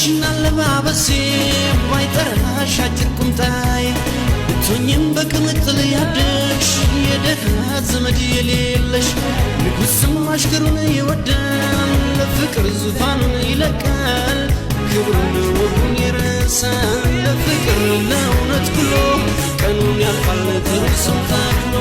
አለባበሴ፣ ባይጠራሽ አጭር ቁምጣዬ፣ ብትሆኝም በቅምጥል ያደግሽ፣ የደሃ ዘመድ የሌለሽ፣ ንጉሥም አሽከሩን ይወዳል፣ ለፍቅር ዙፋኑን ይለቃል፣ ክብሩን ወጉን ይረሳል። ለፍቅር ለእውነት ብሎ ቀኑን ያልፋል ትርሱን ተክሎ።